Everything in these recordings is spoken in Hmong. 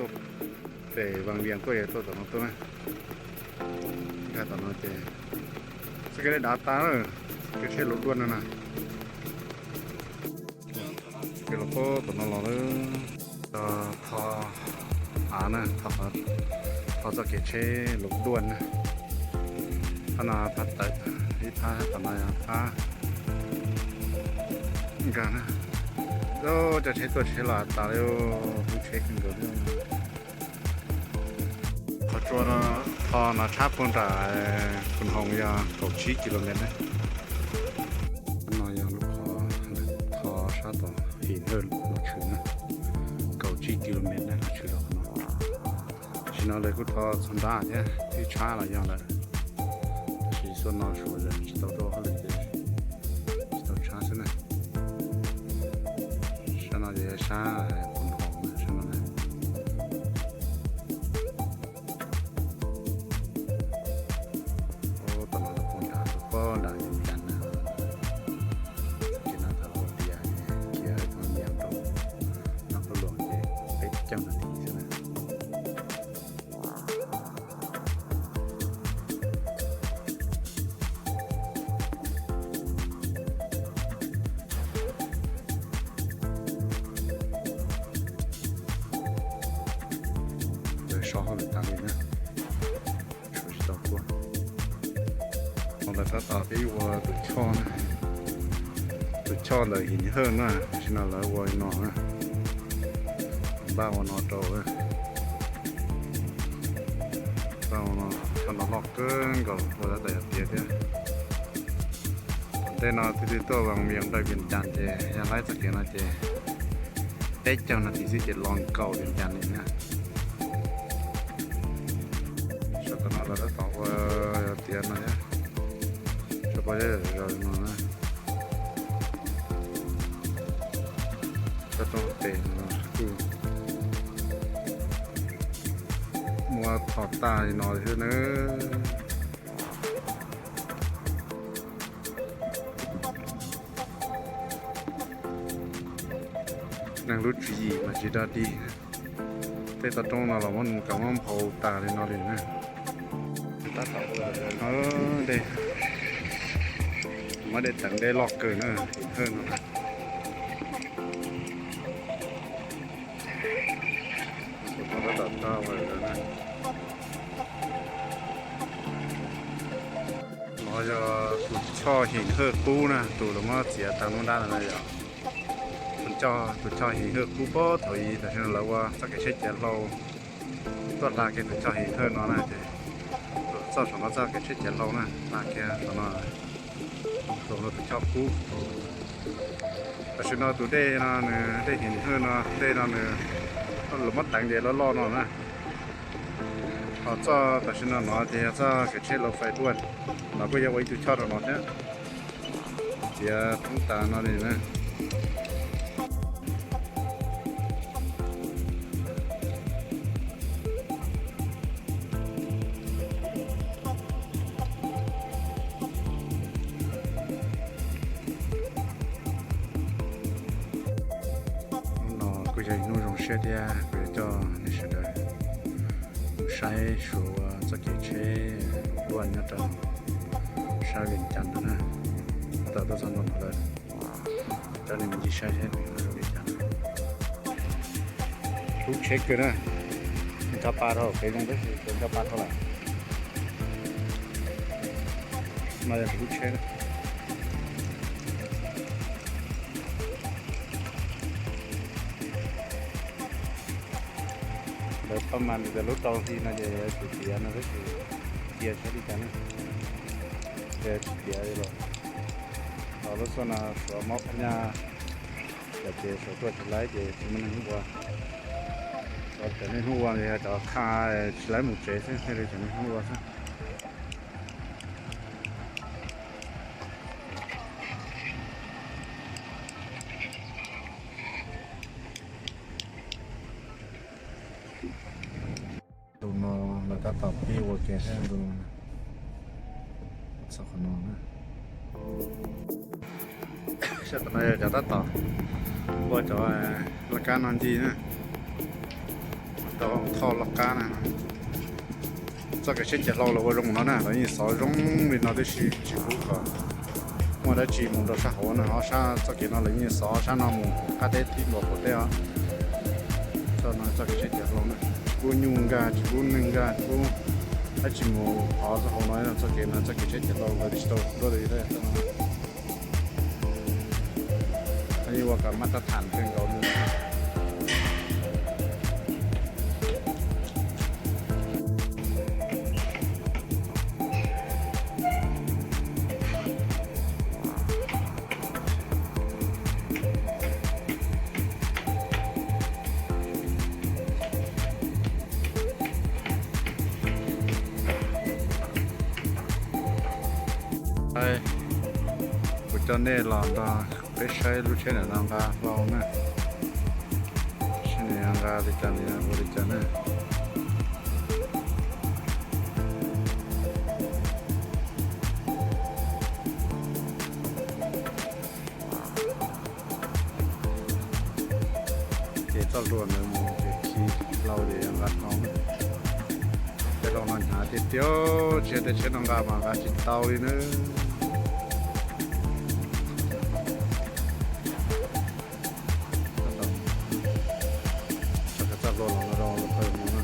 Tuaj pem Vaj Vias tuaj, yog tuaj tom no tuaj na. Nkag tom no ces txoj kev dai dav tas lawm, kev tsheb Lus Duaj no na. Kev los puag tom no los lawm. Tho av na, tho txoj kev tsheb Lus Duaj na. Phab no phab tawm, ib phab tom no yog phab nkag na. Cov tsheb tuaj tsheb los tas li, lub tsheb kawg nkaus li. Qhov tsua no, tho no tshab puag nram Phu Hoos yog kaum tsib kilomev na. No yog lub qhov tho sab tom Him Hawj los tshwm na, kaum tsib kilomev na los tshwm rau qhov no. Tam sim no lawv kuj tho txog nrab thiab, twb tshab los yog lawm. Tab sis xuaj no suav tsis tau rau hauj lwm ces tsis tau tshab xwb na. Sab no ces sab Phu Hoos na, sab no na. Ub, tom no los puag nram, puag nram Vias Cas na. Txoj kev no thaum ub tias khiav mus Vias Cas rau Naj Pab Luam ces peb caug nas this xwb na. Lawv so hauj lwm tas li na, tshuav tsis tau tuaj. No lawv tab tom pib ua tus choj na, tus choj ntawm Him Hawj na, tam sim no lawv ua li no na. Npaj ua no rau, npaj ua no, choj no loj kawg nkaus, ua tab tom yuav tiav thiab. Tom ntej no tig tig tuaj Vaj Vias rau Vias Cas ces yog laib txoj kev no ces peb caug nas this xwb ces los nkaus Vias Cas li na. Sab tom no lawv tab tom ua tiav no thiab, sab pab zeb zaws no na. Sab roob tes no kuj muab tho tag li no thiab na. Neeg lub tswv yim mas tsis dog dig. Tej toj roob no los muab nws cov muab nphau tas li no li na. Dej, muab dej teev dej loj kawg na, Him Hawj no. No yog tus choj Him Hawj qub na, tus lawv muab txiav tag nruab nrab no na yog tus choj Him Hawj qub puag thaum ub, tam sim no lawv ua txoj kev tsheb ciav hlau tuaj hla kiag tus choj Him Hawj no na ces, txoj saum no txoj kev tsheb ciav hlau na, hla kiag saum no, saum no tus choj qub. Tam sim no tus dej no nws, dej Him Hawj no, dej no nws, lawv muab teev ces loj loj no na. Ho txoj tam sim no no ces yog txoj kev tsheb Lus Fais Duaj, lawv kuj yuav ua ib tug choj rau no thiab. Txiav thoob tas no li na. Hnub no kuj yog ib hnub zoo siab thiab kuv yuav coj nej sawv daws mus saib Suav ua txoj kev tsheb Lus Duaj nyob rau sab Vias Cas no na. Tab tom tuaj txog ntua no lawm, coj nej mus ncig saib seb Vias Cas no. Kub tsheb kawg na. Nkag pas dhau, kev zoo tab sis nkag pas dhau lawm. No yog kuv lub tsheb na. Lawv pab mas nws tias lub tau hli no ces yuav tsum tiav no tab sis cia saib li cas na. Ces tsis tiav li lawm. Tau lub xub no Suav mob phab nyaj, ces Suav tuaj tsis laib ces tsis muaj neeg ua. Cov niaj hnub ua yog cov qha tsis laib mus tsev xwb thiaj li cov niaj hnub ua xwb. Tus no lawv tab tom pib ua ke thiab, tus txog qhov no na. Saib qhov no yog cov tab tom ua cov laj kab no ncig na. Thoj loj qab na. Txoj kev tsheb ciav hlau los ua zoo no na, lawv yeej xov zoo li no tib si, tsis pub kom muaj dab tsi mus rau sab hauv na. Ho sab txoj kev no lawv yeej xov sab no mus qab teb thib nkaus qaum teb os. Txoj no txoj kev tsheb ciav hlau na, pub nyuj nkag, tsis pub neeg nkag, tsis pub dab tsi mus qhov txoj hauv no. Txoj kev no txoj kev tsheb ciav hlau lawv tsis tau nruab li no. Yeej ua kom maj tab tham kawg nkaus li. Kuv coj nej los nrog peb saib lub tsheb ntawm no nqa hlau na. Seb nws nqa li cas, nws ua li cas na. Ces txoj hlua ntawd mus ces khi hlau ces nqa tau. Tej hlau no hnyav tiag tiag, tsis yog tej tsheb no nqa mas nqa tsis tau li na. Txoj hlua los no rau lub qab no na.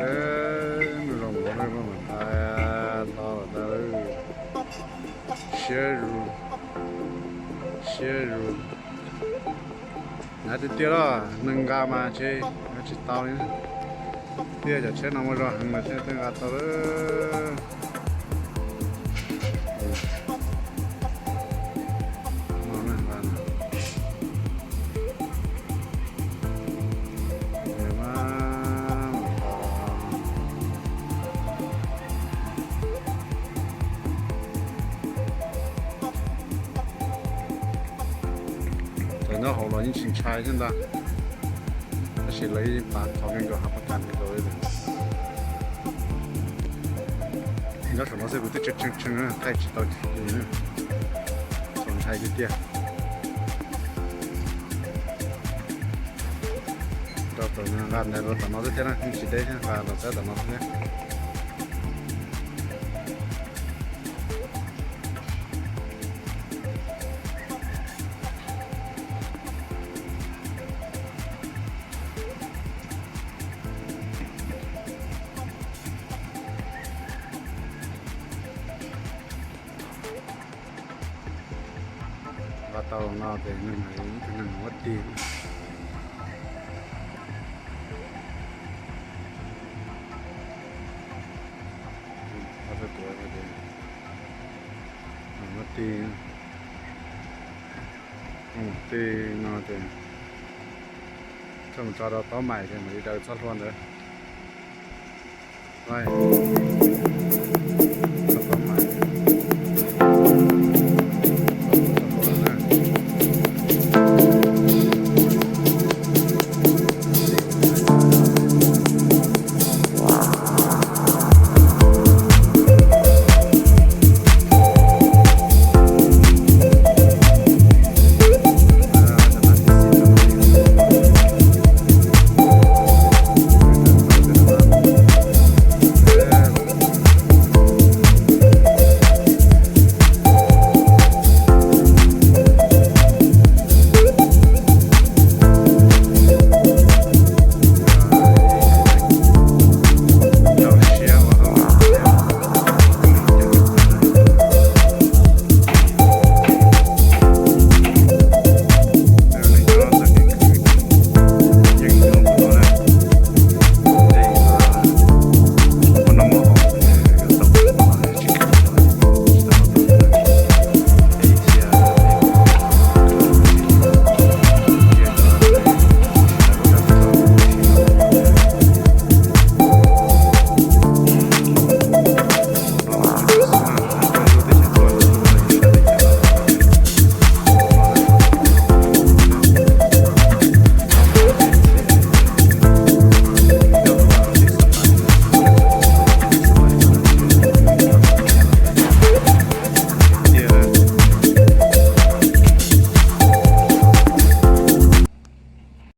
Peb mus zoo mus no mas ntag, tau lawm ntag. Siab zus, siab zus. Hnyav tiag tiag los neeg nqa mas tsis, tsis tau li. Tiag cov tsheb no muaj zog heev los tsheb twb nqa tau lawm. Cov nyob hauv los yeej tsis ntshai thiab ntag, tab sis lawv yeej pav thov kawg nkaus, hav pab kas kawg nkaus li. Nyob saum no xwb kuv twb tshee tshee tshee, thaij tsis tau, txaus ntshai tiag tiag. Rau tom nqa ntawd rau tom no xwb thiab na, yeej tsis deb thiab, nqa los txog tom no xwb thiab. Nqa tau no ces neeg, ib tug neeg muab tig. Muab tig, tig no ces txog mus tso rau taub mais ces mam li daws txoj hlua ntawd.